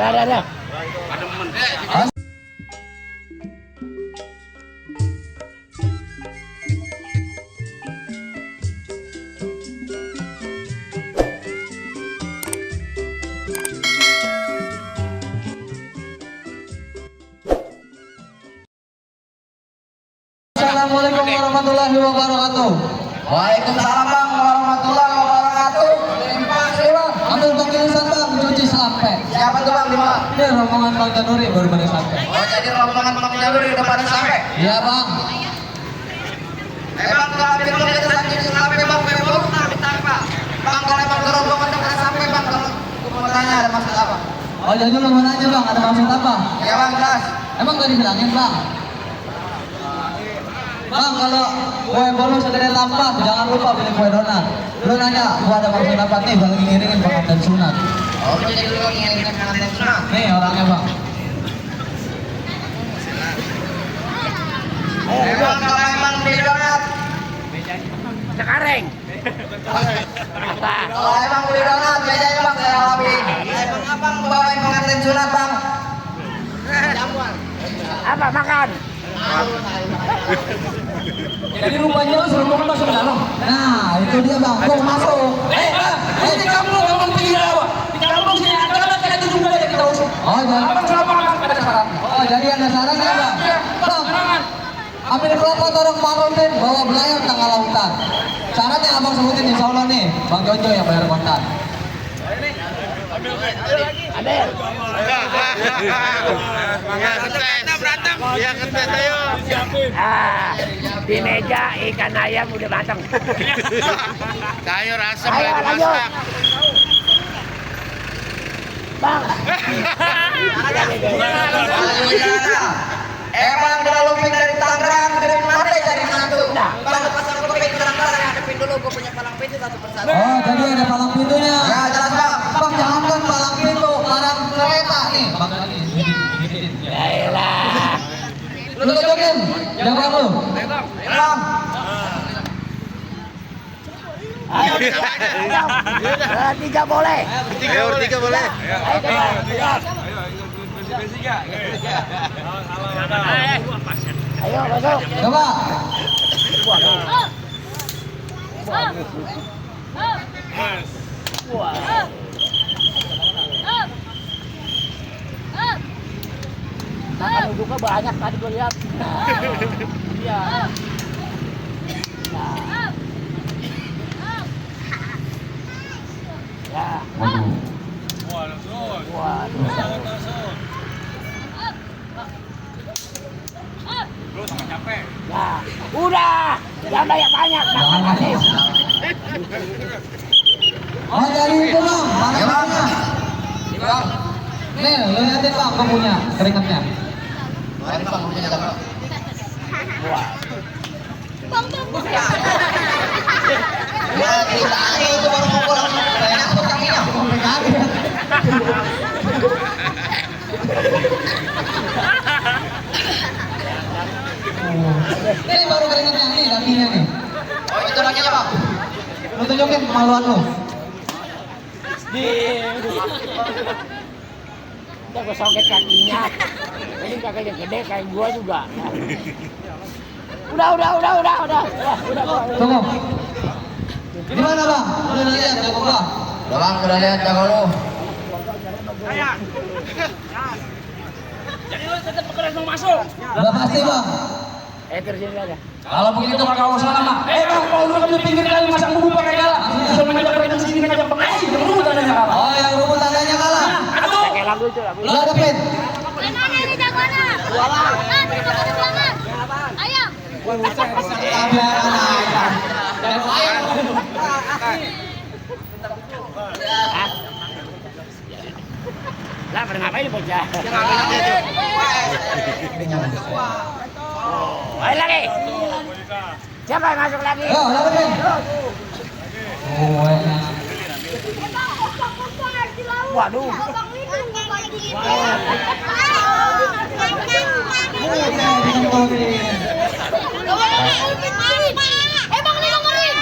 Ada. Assalamualaikum warahmatullahi wabarakatuh. Waalaikumsalam bang warahmatullahi wabarakatuh. Ambil panggilan bang, cuci sampai. Siapa tuh bang di mana? Ini rombongan Bang Januri baru pada sampai. Oh jadi rombongan Bang Januri udah pada sampai? Iya bang. Bang kalau ambil panggilan cuci sampai bang, belum ditangkap. Bang kalau emang rombongan udah sampai bang, kalau mau tanya ada maksud apa? Oh jadi lu mau nanya bang, ada maksud apa? Iya bang jelas. Emang gak dibilangin bang? Bang, kalau kue bonus segede tampak, jangan lupa beli kue donat. Lu nanya, gua ada maksud apa nih? Bang lagi ngiringin pengantin sunat. Oh, jadi lu ngiringin pengantin sunat? Nih orangnya bang. Emang kalau emang beli donat? Sekarang. Kalau emang beli donat, bedanya bang saya lebih. Emang abang bawain pengantin sunat bang? Jamuan. Apa makan? Jadi rupanya lu suruh gua masuk ke dalam. Nah, itu dia bang, gua masuk. Di kampung tinggi apa? Di kampung sini ada kayak itu juga yang kita usung. Oh, jadi Abang kenapa ada saran? oh, jadi ada saran ya bang? Bang, ambil kelompok orang Marundin bawa belayar tengah lautan. Syarat yang abang sebutin insya Allah nih, Bang Jojo yang bayar kontan. Ada. Berantem. Iya ketes ayo. Di meja ikan ayam udah matang. Sayur asam Ayo, lagi lanjut. masak. Bang. Emang udah lumping dari Tangerang, dari mana dari mantu? Bang pasang kuping terang-terang, hadapin dulu gue punya palang pintu satu persatu. Oh, jadi ada palang pintunya. Ya jelas bang. Bang jangan kan palang pintu, palang kereta nih. Bang tadi. Yaelah. Lu tunjukin, jaga lu. Bang. Ayo. Tiga boleh. Tiga boleh. Ayo coba. Ayo masuk. Coba. Makan uduknya banyak tadi gue lihat. Iya. Ya. Waduh. Ya, udah, jangan banyak-banyak. Jangan banyak. Oh jadi itu bang, makanannya. Bang. Nih, lu liatin bang, gua punya keringetnya. Bang, punya bang. Ya, ditanya itu baru mau pulang. Enak tuh kakinya. Kaget. Ini baru keringetnya nih, dakinya nih. Oh itu dakinya bang. Lu tunjukin kemaluan lu. Udah gue soket kakinya. Ini kakinya gede kayak gua juga. Udah. Tunggu. Di mana bang? Udah lihat jago gua. Udah bang, udah lihat jago lu. Jadi lu tetap bekeras mau masuk. Udah pasti bang. Terus ini aja. Kalau begitu maka usah lama. Bang, kalau lu di pinggir kali masang bumbu pakai galah. Bisa mengajak pakai sini ngajak pakai. Yang lu tandanya kalah. Oh yang rumput tandanya kalah. Aduh. Kayak lagu itu. Lu hadapin. Mana ini jagoannya? Ayam. Biar anak. Lah, pada ngapain bocah? Ayo lagi. Siapa yang masuk lagi? Yo, hadapin. Oh, enak. Waduh. Bang, lu dengerin.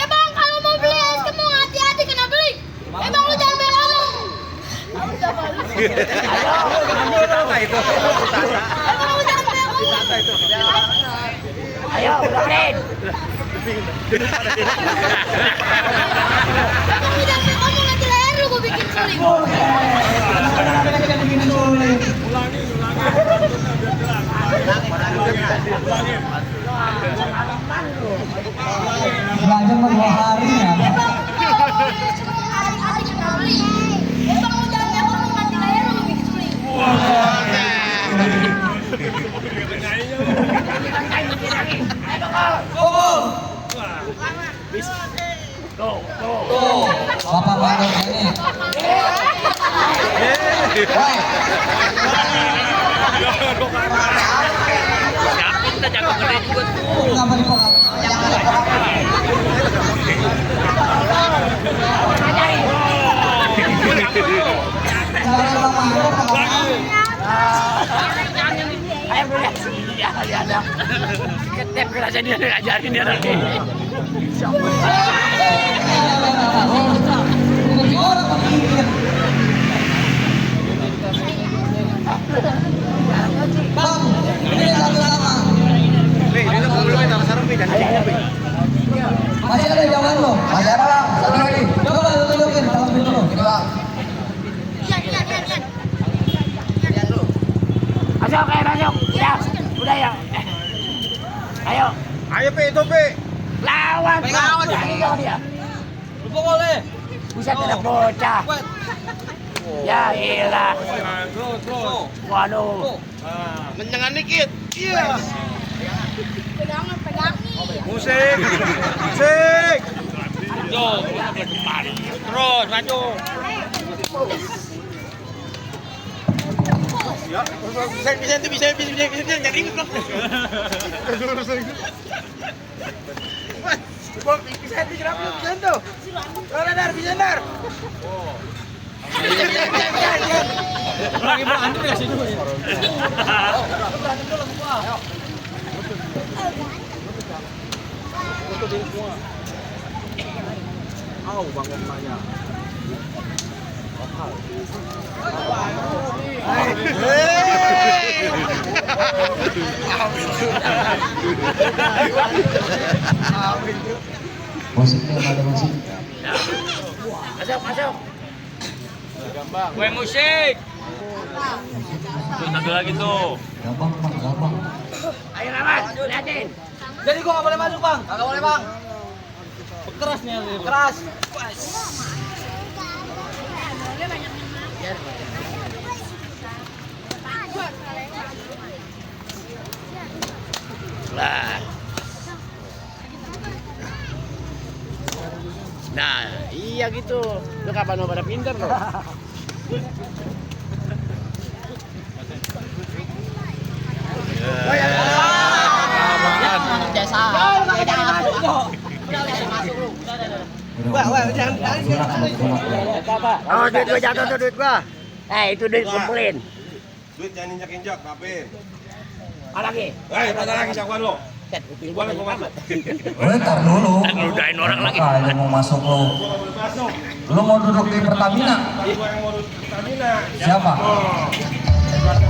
Bang, kalau mau beli es krim hati-hati kena beli. Bang, lu jangan banyak ngomong. Ayo, udah keren. Abang udah ngomong nanti leher lu gue bikin suling. Belajar mah 2 hari ya. Abang udah ngomong nanti leher lu gue bikin suling. Tuh, Bapak Bandung ini. Woi. Kita jago gede juga tuh. Kenapa dipotong? Ayo boleh. Iya, ada. Ketep kerasa dia ngajarin dia lagi. Bang, ini satu sama. Masih ada jawaban lo? Masih ada bang, satu lagi. Coba lu tunjukin, tolong dulu. Masuk, ayo masuk. Ya, udah ya. Ayo. Ayo Pe, itu Pe. Lawan. Ayo dia. Lupa boleh. Buset ada bocah. Ya ilah. Waduh. Menyengan dikit. Iya. Pegangin. Musik. Musik. Terus maju. Ya, bisa jangan ikut dong. Bisa tuh. Kalau dar, bisa dar. Lagi berantem ya sini. Bangun saya. Musiknya ada musik. Masuk. Gue musik. Tuh, satu lagi tuh. Gampang bang, gampang. Ayo Rahmat, liatin. Jadi gua nggak boleh masuk bang. Nggak boleh bang. Keras nih. Keras. Lah. Nah, iya gitu. Lu kapan mau pada pinter lo? Oh, duit gua jatuh tuh duit gua. Itu duit kumpulin. Duit jangan injak-injak, Papin. Apa lagi? Ada lagi siapa lo? Tet, kuping Gua gua mau masuk. Ntar dulu. Ngeludahin orang lagi. Makanya mau masuk lo. Boleh masuk. Lu mau duduk di Pertamina? Gua yang mau Pertamina. Siapa?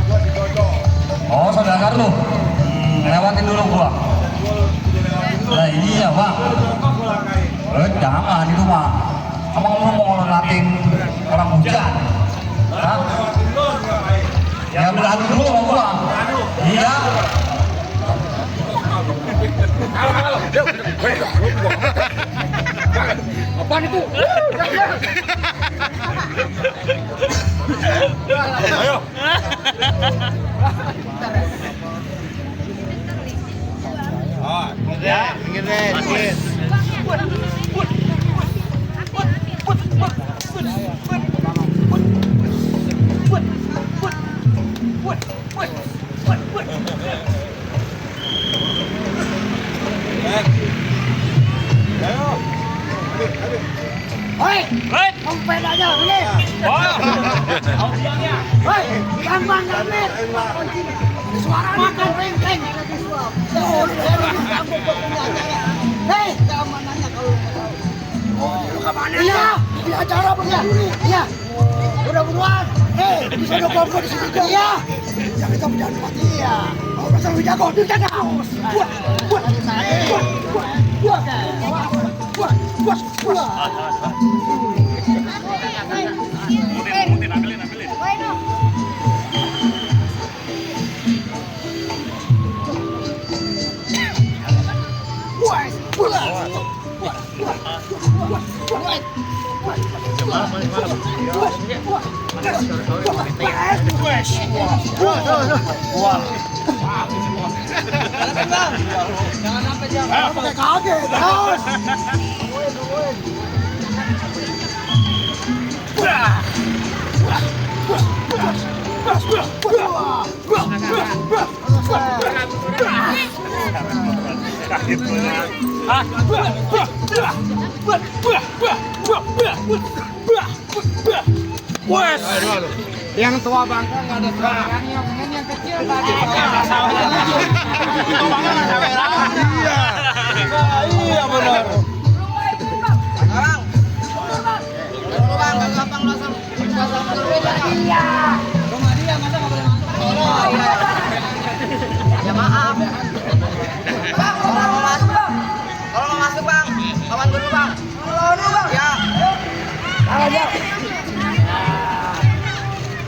Gua didodong. Oh, saudara lu. Lewatin dulu gua. Nah iya bang. Jangan itu mah. Emang lu mau ngelatin orang hujan? Hah? Ya beradu dulu sama gua. Iya. Apaan itu? Ayo. Oh, pinggir. Hoi, pedanya ini. Hoi, gampang gamit. Suaranya kan rengkeng. Hei, keamanannya kalau lu kemana? Iya, di acara begini. Iya. Udah buruan. Bisa ada kompo di sini juga. Iya. Jangan kita jangan mati ya. Kalau bisa lebih jago, dia jago. Jangan sampai kaget, Bos. Wes. Yang tua bangka nggak ada suaranya, yang kecil tadi. Iya benar. Ya maaf. Bang, kalau mau masuk bang. Kalau mau masuk bang, lawan dulu bang. Lawan dulu bang. Ya. Ayo.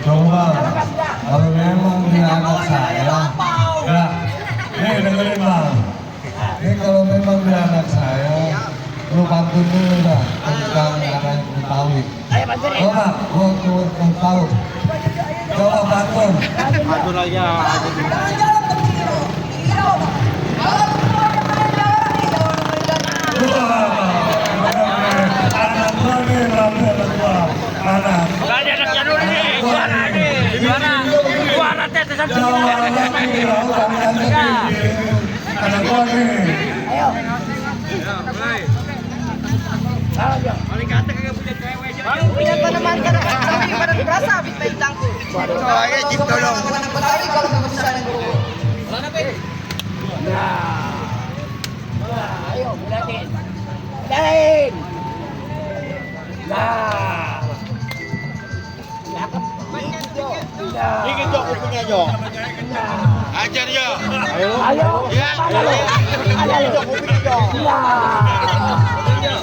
Coba, kalau memang dia anak saya, ya, nih dengerin bang. Ini kalau memang dia anak saya, lu bantu dulu dah tentang arah Betawi. Coba, gua tahu. Coba bantu. Atur aja. Anak gua nih, anak. Ada anaknya dulu nih. Juara nih. Juara teh tesan. Anak gua nih. Bang, punya tanaman kami pada berasa habis main cangkul. Waduh, ayo cip tolong. Betawi kalau nggak bisa yang dulu. Mana pe? Nah, ayo budatin. Budatin. Nah. Dikit jok kupingnya jok. Ajar ya. Ayo. Ya. Ayo jok kupingnya jok. Ya. Tiga.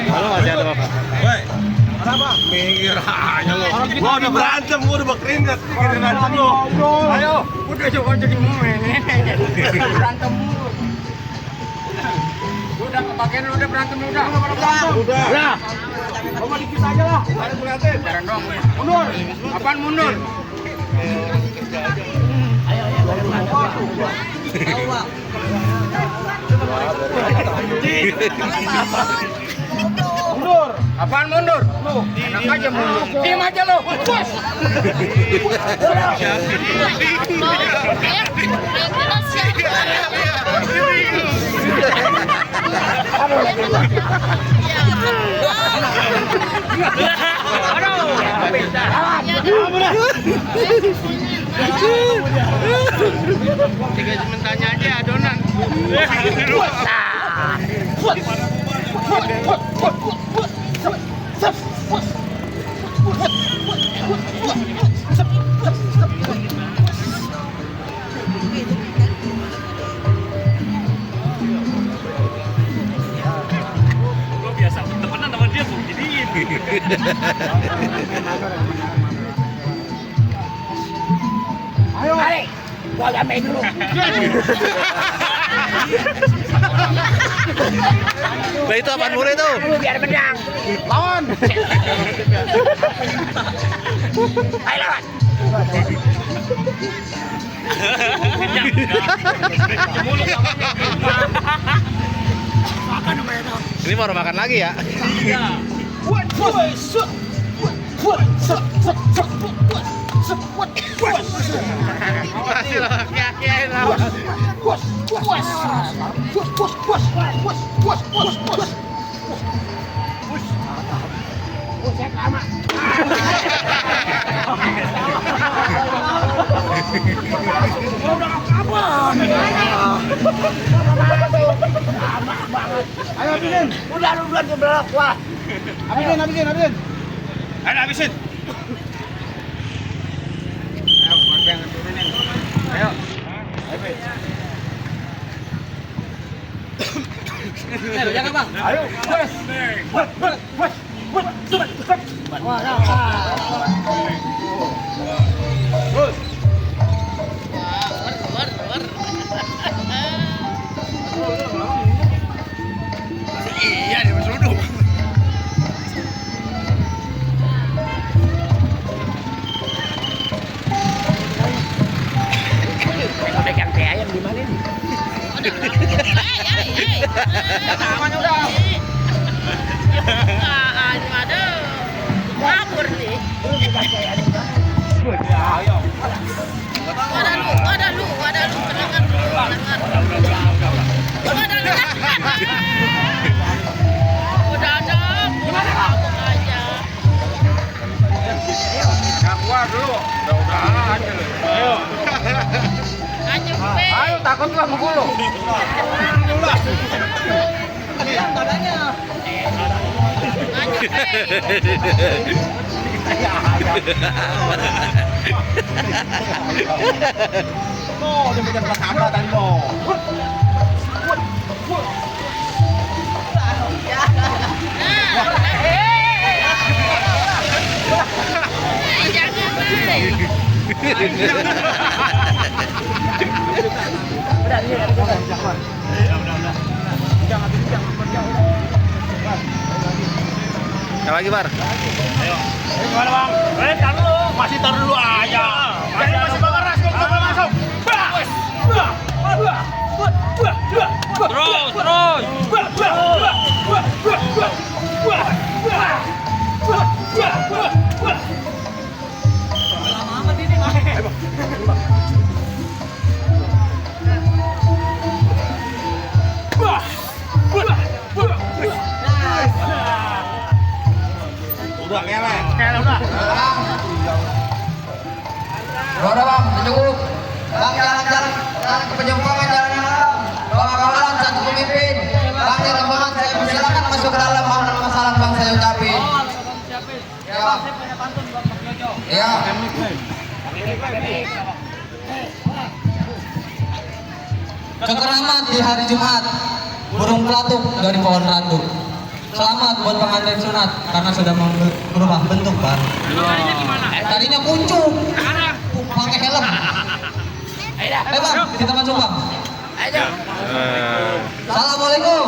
Halo masih ada Bapak. Woi. Apa? Minggir aja lo. Gua udah berantem, gua udah berkeringat. Berantem lo. Ayo, udah coba jadi momen. Berantem mulu. Udah kebagian udah berantem udah. Udah. Coba dikit aja lah. Ada berantem. Jalan dong. Mundur. Apaan mundur? Mundur. Apaan mundur? Lu, enak aja mundur. Diam aja lo. Bos. Tiga sementanya aja adonan. Gue biasa temenan sama dia tuh jadiin. Ayo, kali. Gua gamein dulu. Nah itu apaan murah itu? Lu biar menang. Lawan. Ayo lawan. Ini baru makan lagi ya? Masih loh, kiai lawan. Ayo habisin. Udah lu bulan keberapa? Wah. Habisin. Ayo habisin. Ayo, yang turunin. Ayo. Ayo, jangan bang. Ayo. Iya, dia masih duduk. Pegang teh ayam di mana nih? Tangannya udah. Ngabur nih. Ada lu, pendengar dulu, pendengar. Udah ada, ngomong aja. Yang kuat dulu. Udah aja. Ayo. Ayo, Be. Ayo, takutlah mukul lu. Oh, dia punya perasaan tadi lo. Jangan, Be. Yang lagi, Bar. Ayo. Gimana, Bang? Tahan dulu. Masih tahan dulu aja. Masih mengeras kok enggak masuk. Udah kelek. Udah. Udah bang, cukup. Bang jalan-jalan ke penjemputan jalan yang malam. Bawa kawalan satu pemimpin. Bang di rombongan saya persilakan masuk ke dalam mohon masalah bang saya ucapin. Ya. Ya. Kekeraman di hari Jumat. Burung pelatuk dari pohon randu. Selamat buat pengantin sunat karena sudah berubah bentuk, Bang. Tadinya kuncung. Pakai helm. Ayo Bang, kita masuk Bang. Ayo. Assalamualaikum.